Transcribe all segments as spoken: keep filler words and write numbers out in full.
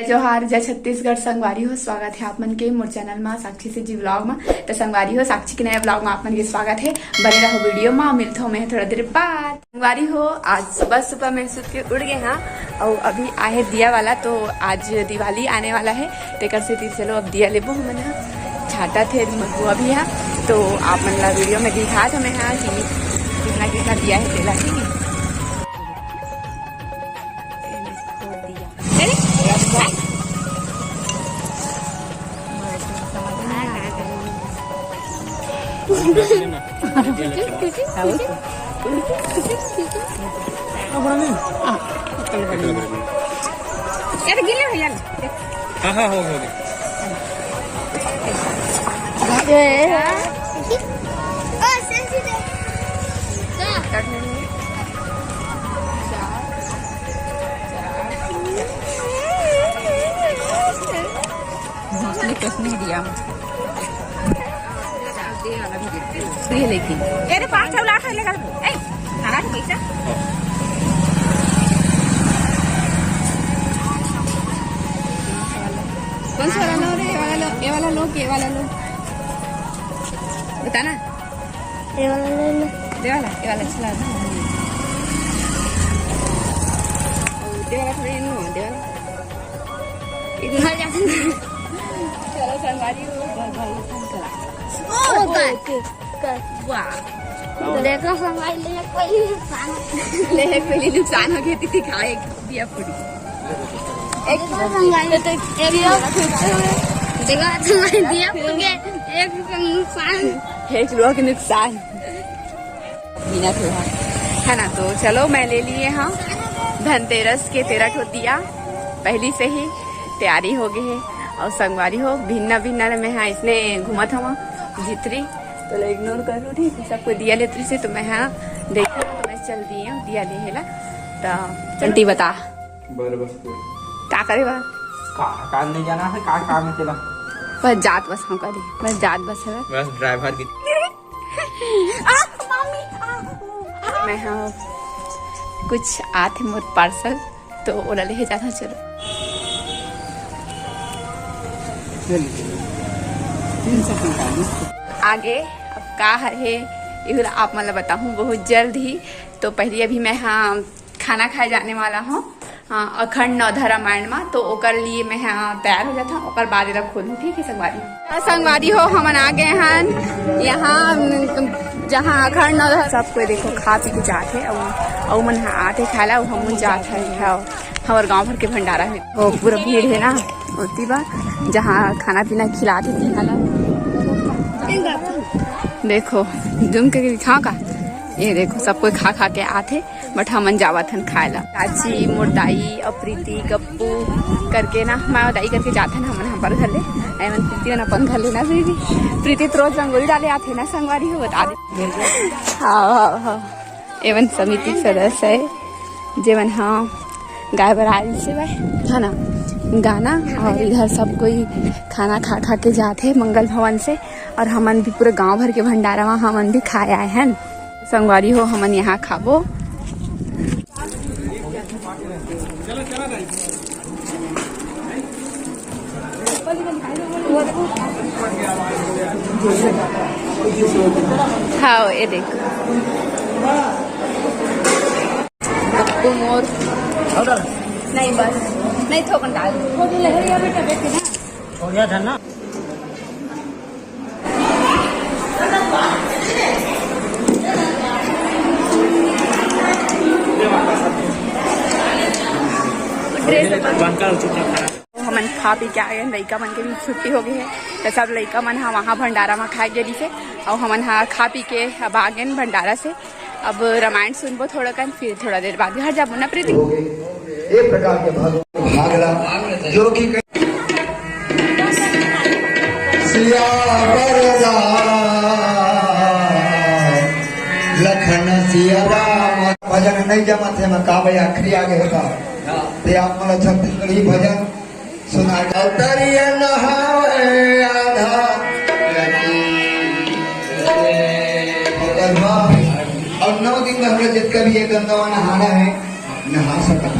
जोहार, जय छत्तीसगढ़। संगवारी हो, स्वागत है आप मन के मोर चैनल मा, साक्षी से जी व्लॉग मा। तो संगवारी हो, साक्षी के नया व्लॉग मा आप मन के स्वागत है। बने रहो वीडियो मा, मिलत हो मैं थोड़ा देर बाद। संगवारी हो, आज सुबह सुबह मैं सुत के उठ गए हाँ, और अभी आहे दिया वाला, तो आज दिवाली आने वाला है, तेकर सेती चलो अब दिया लेबो हमन हा। छाटा थे मगुआ भी हा, तो आप मन ला वीडियो में दिखा दो मैं हा कि कितना कितना दिया है तेला, ठीक है। यार, गिले हो यार। हाँ, हाँ, हो, हो गया। उसने कुछ नहीं दिया। ये लेके। ये तो पाँच ठो लाख लेकर। ए, खाना तो पैसा। कौन सा वाला लो रे? ये वाला लो, ये वाला लो, ये वाला लो। बताना। ये वाला ले लो। दे वाला, ये वाला अच्छा लगा। दे वाला थोड़ा ये नहीं हुआ, दे वाला। इधर जा। चलो, संगवारी हो, घर, घर, घर, घर। ओ, कर, कर। वाह। देखो, संगवारी, ले कोई नुकसान। ले कोई नुकसान हो गया, दीदी, खा एक दिया पूरी। एक देखो, संगवारी, तो एक देखो, संगवारी, दिया पूरी, एक नुकसान। एक लोग नुकसान। बिना त्योहार, है ना। तो चलो, मैं ले लिए हाँ धनतेरस के तेरह ठो दिया, पहली से ही तैयारी हो गई है। और संगवारी हो, भिन्ना भिन्ना ले मैं हाँ इसने घूमत हवा भीतरी, तो ले इग्नोर कर लो, ठीक है। सबको दिया लेते से तो मैं हाँ देख, तो मैं चल दिए हूँ दिया ले हेला। तो चंटी बता, बर बस के। का करे बा? का काम नहीं जाना है, का काम है तेला? बस जात बस हम करी, बस जात बस है। बस ड्राइवर की। आ, मम्मी, आ, आ। मैं हाँ कुछ आथे मोर पार्सल, तो ओला लेहे जात हूँ, चलो। तीन सौ पैंतालीस। आगे अब का हर है, इहू ला आप मन ला बताहूँ बहुत जल्द ही। तो पहले अभी मैं हाँ खाना खाए जाने वाला हूँ, हाँ, अखंड नवधा रामायण मा, तो ओकर लिए मैं हाँ तैयार हो जाता हूँ, ओकर बाद एला खोलूँ, ठीक है संगवारी। हाँ, संगवारी हो, हमन आ गए हन यहाँ, जहाँ अखंड नवधा। सब कोई देखो खा पी के जात है, अउ, अउ मन हाँ आते खाला, अउ हमन जात है, हाँ, हमर गाँव भर के भंडारा है, वो पूरा भीड़ है ना, ओती बा, जहाँ खाना पीना खिलाते तिहा ला। देखो, जूम के दिखाओ का, ये देखो, सब कोई खा खा के आथे। बट हमन जावत हन खाए ला। चाची, मोर दाई अउ प्रीति, गप्पू करके ना, मैं अउ दाई करके जाथन हमन हमर घर ले। एमन प्रीति मन अपन घर ले ना, प्रीति, प्रीति तो रोज रंगोली डाले आथे ना, संगवारी हो, बता दे। हाँ, हाँ, हाँ। एमन समिति के सदस्य है, जेमन हाँ गाए बर आए से भाई, है ना, गाना। और इधर सब कोई खाना खा खा के जाथे मंगल भवन से, और हमन भी पूरे गांव भर के भंडारा में हमन भी खाए आए हैं। संगवारी हो, हमन यहाँ खाबो। हाँ, ये देख। गप्पू मोर। नहीं, बस। नहीं, थोकन डाल। हो गया था ना? तो हमन खा पी के आ गए, लइका मन के भी छुट्टी हो गई है, तो सब लइका मन ह वहाँ भंडारा में खाए गे रहिसे, और हमन ह खा पी के अब आ गए भंडारा से। अब रामायण सुनबो थोड़ा कन, फिर थोड़ा देर बाद घर जाबो ना प्रीति। ये प्रकार के भाग, भागला, जो कि सियावर राम, लखन सिया राम। भजन नहीं जमत है, मैं का भाई आखिरी आ गए का। ते आप मोला छत्तीसगढ़ी भजन सुना। अवतरिया नहावे आधा नदी। और नौ दिन में हम लोग जितना भी ये गंगा नहाना है, नहा सकता।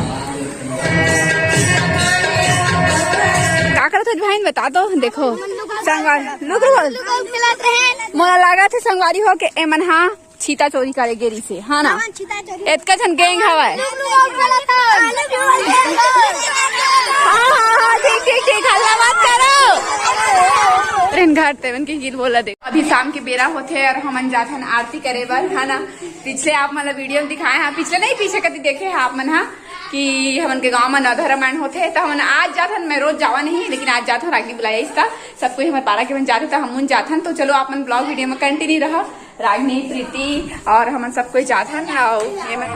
भाई बता दो, देखो संगवारी, लुक, लुक, लुक। मोला लागत हे संगवारी हो के एमन हा छीता चोरी करे गे रिसे, हाँ ना? हाँ, छीता चोरी। एतका झन gang हवय। हाँ, हाँ, हाँ, ठीक, ठीक, ठीक, हल्ला मत करो। ट्रेन घाट ते मन के गीत बोला दे। अभी शाम के बेरा होथे और हमन जाथन आरती करे बर, है ना? पिछले आप मन ला video में दिखाए हा, पिछले नहीं, पीछे कति देखे हा आप मन हा कि हमन के गांव में नवधा रामायण होथे, तो हमन आज जाथन। मैं रोज जावा नहीं, लेकिन आज जाथन, रागी बुलाया इसका, सब कोई हमर पारा के मन जाथे, तो हमन जाथन। तो चलो, आप मन vlog video में continue रहा। रागनी, प्रीति और हमन सब कोई जाथन। अउ ये मन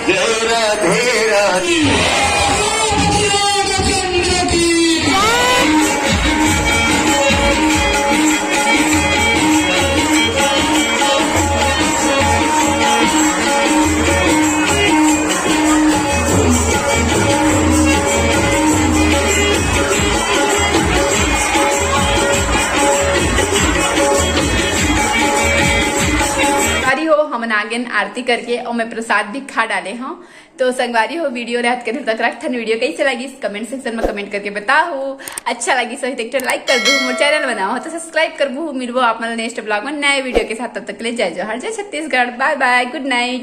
जय राधे राधे। संगवारी हो, हमन आगेन आरती करके, अउ मैं प्रसाद भी खा डाले हूँ। तो संगवारी हो, video ला अतके दूर तक रखथन। Video कैसे लगिस, comment section में comment करके बताहू। अच्छा लगिस होही तो एक ठो like कर दू, मोर channel बनाओ तो subscribe करबू। मिलबो आप मन next vlog में नए video के साथ, तब तक के लिए जय जोहार, जय Chhattisgarh, bye bye, good night।